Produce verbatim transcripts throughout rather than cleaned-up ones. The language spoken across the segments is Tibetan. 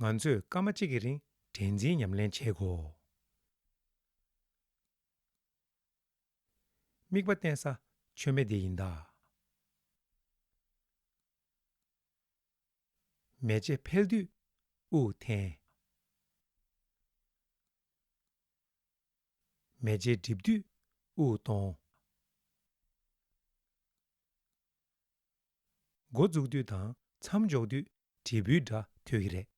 ང་ཚོས་སྐར་མ་གཅིག་གི་རིང་དྲན་འཛིན་ཉམས་ལེན་བྱེད་དགོས། དམིགས་པ་བསྟན་ས་མཆོད་མེ་འདི་ཡིན་ད། མེ་ལྕེ་འཕེལ་དུས་དབུགས་འཐེན། མེ་ལྕེ་འགྲིབ་དུས་དབུགས་གཏོང་། འགོ་འཛུགས་དུས་དང་མཚམས་འཇོག་དུས་དྲིལ་བུའི་སྒྲ་ཐོས་ཀྱི་རེད།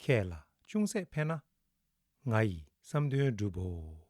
ཁྱེད་ལ་ཅུང་ཟད་ཕན་ན། ང་ཡི་བསམ་དོན་འགྲུབ་བོ།